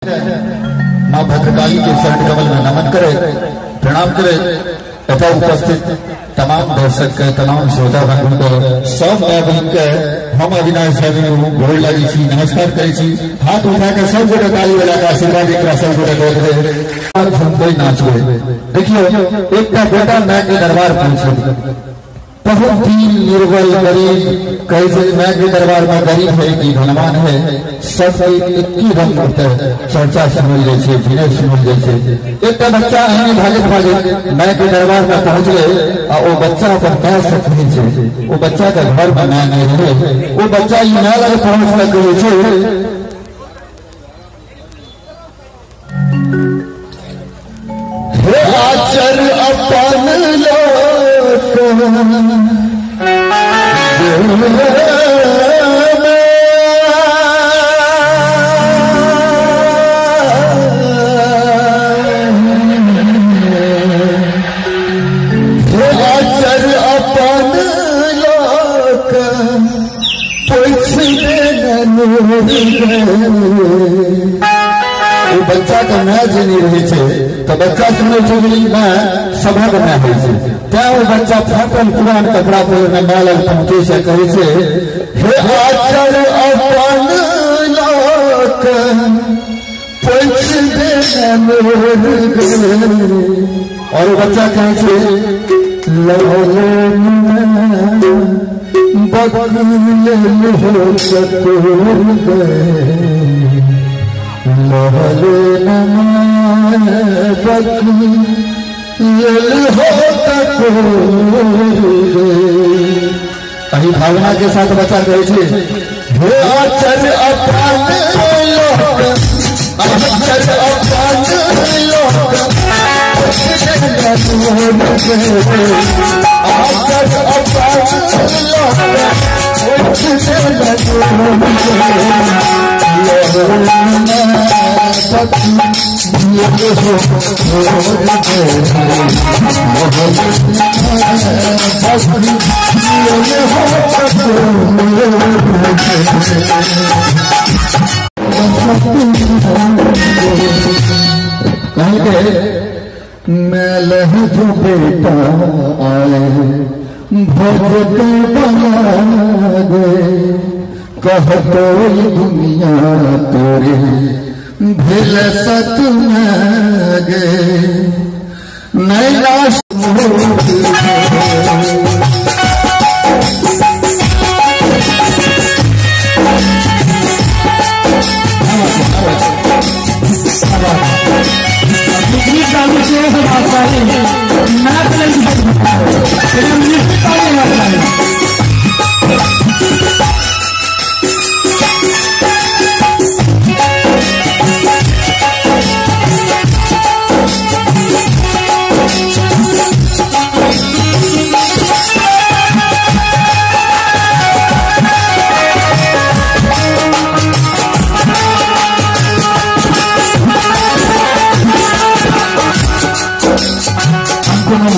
माँ भद्रकाली के शरण कमल में नमन करे, प्रणाम करे। एतय उपस्थित तमाम दर्शक के, तमाम श्रोता बंधु के, सब माय बहन के हम अविनाश झा गोर लागै छी, नमस्कार करै छी। हाथ उठा के सब गोटे ताली बजा के आशीर्वाद एकरा सब गोटे दे देबै। झुमबै नाचबै। देखियो एकटा बेटा माय के दरबार पहुंचल, बहुत दीन निर्बल गरीब, कहे छै माय के दरबार में गरीब है कि धनवान है, सब एक ही रंग होते चर्चा सुनल जाइ छै, विनय सुनल जाइ छै। एकटा बच्चा एहने भागैत भागैत माय के दरबार में पहुंचले आ ओ बच्चा अपन माय से कहै छै, ओ बच्चा के घर में माय नहीं रहे, ओ बच्चा ई माय लग पहुंचल कहै छै, हे आचर अपन लोक आचर अपन लोक ओ बच्चा के माय जे नहीं रहे छै तो बच्चा सुनै छै कि माय सभक माय होइ छै, तैं ओ बच्चा फाटल पुरान कपड़ा पहिरने माय लग पहुँचै छै, कहै छै हे आचर अपन लोक पोछि दे और ओ बच्चा कहै छै अही भावना के साथ बच्चा कहै छै हे आचर अपन लोक आचर अपन लोक आचर अपन लोक मैं लह जो बेटा आए भगत बना दे, कह तो दुनिया तोरे भेल सत गे नैना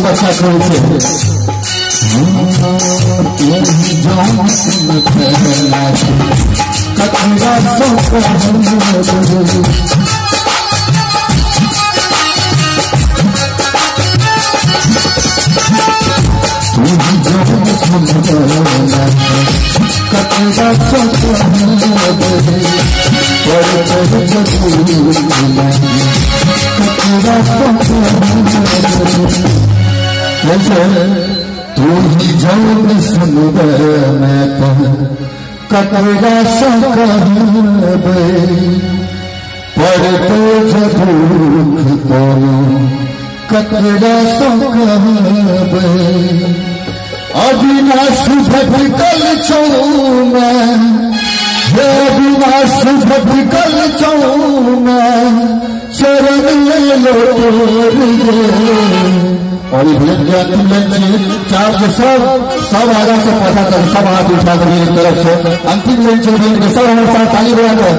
बच्चा कहै छै तू ही जौन सुनबे मैं ककरा से कहबे, पड़ते दुख कोनो ककरा से कहबे। अविनाश भटकल छौ मैं, हे अविनाश भटकल छौ मैं, चरण लोटोर गे। और ये भजन के अंतिम लाइन छे, चार के सब सब आगा से पाछा तक सब हाथ उठा कर एक तरफ से अंतिम लाइन छे भजन के, सब हमारे साथ ताली बजा कर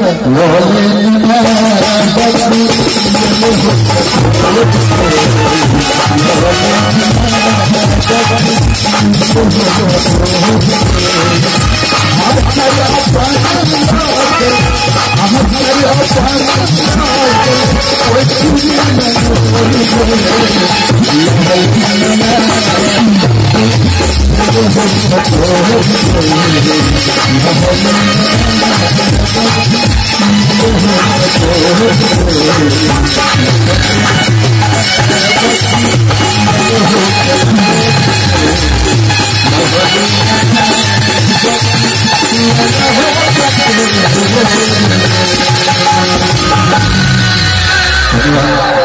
धन्यवाद।